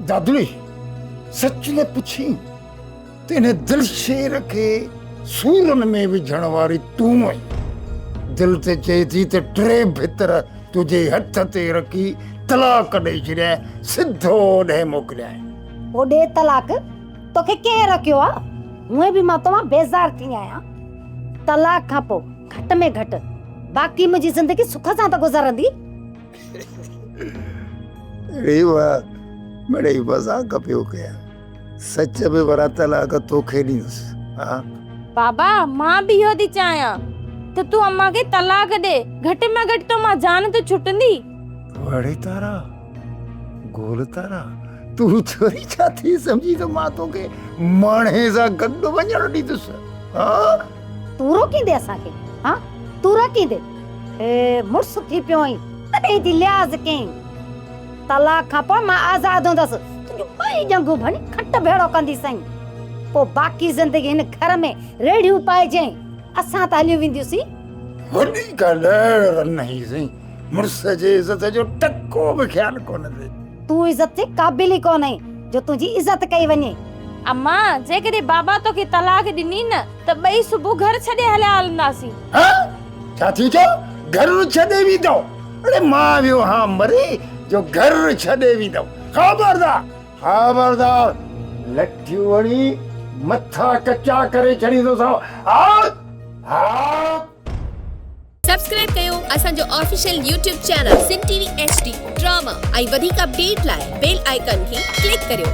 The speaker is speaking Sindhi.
دادڙي، سچ نه پڇين ته ان دلشير کي سورن ۾ وجهڻ واري تون آهين. دل ته چئي ٿي ته ٽي ڀتر تنهنجي هٿ تي رکي طلاق ڏئي ڇڏيانء، سڌو اوڏهين موڪليانء. اوڏي طلاق توکي ڪنهن رکيو آ؟ هونئن به مان تومان بيزار ٿي آهيان. طلاق کان پوء گهٽ ۾ گهٽ باقي منهنجي زندگي سک سان ته گذرندي. اڙي واهه مڙئي مذاق پيو ڪيان. سچ به ورا طلاق توکي ڏيندس ها. بابا مان به اهو ٿي چاهيان ته تون امان کي طلاق ڏي گهٽ ۾ گهٽ تو مان جان ته ڇٽندي. اڙي تارا گول تارا تون ڇوري ڇا ٿي سمجهين ته مان توکي ماڻهي سان گڏ وڃڻ ڏيندس ها. تون روڪيندي اسان کي ها تون روڪيندي. هي مڙس ٿي پيو آهين تڏهن ٿي لحاظ ڪيئين. طلاق کان پوء مان آزاد هوندس، تنهنجون ٻئي ڄنگهون ڀڃي کٽ ڀيڙو ڪنديسئين. پوء باقي زندگي هن گهر ۾ ريڙهيون پائجئين، اسان ته هليون وينديونسين. وڏي ڪا لهڙ رن هئي سائين، مڙس جي عزت جو ٽڪو به خيال ڪونه اٿئي. تون عزت جي قابل ئي ڪونه آهين جو تنهنجي عزت ڪئي وڃي. امان، جيڪڏهن بابا توکي طلاق ڏني نه ته ٻئي صبح گهر ڇڏي هليا هلنداسين. ها؟ ڇا ٿي چئو؟ گهر ڇڏي ويندؤ؟ اڙي مان ويو هان مري جو گهر ڇڏي ويندؤ. خبردار! خبردار! لٺيون هڻي مٿا ڪچا ڪري ڇڏيندوسانو. ها! ها! سبسڪرائب ڪيو اسان جو official YouTube channel Sindh T V H D drama ۽ وڌيڪ اپڊيٽ لاء بيل آئيڪان کي ڪلڪ ڪريو.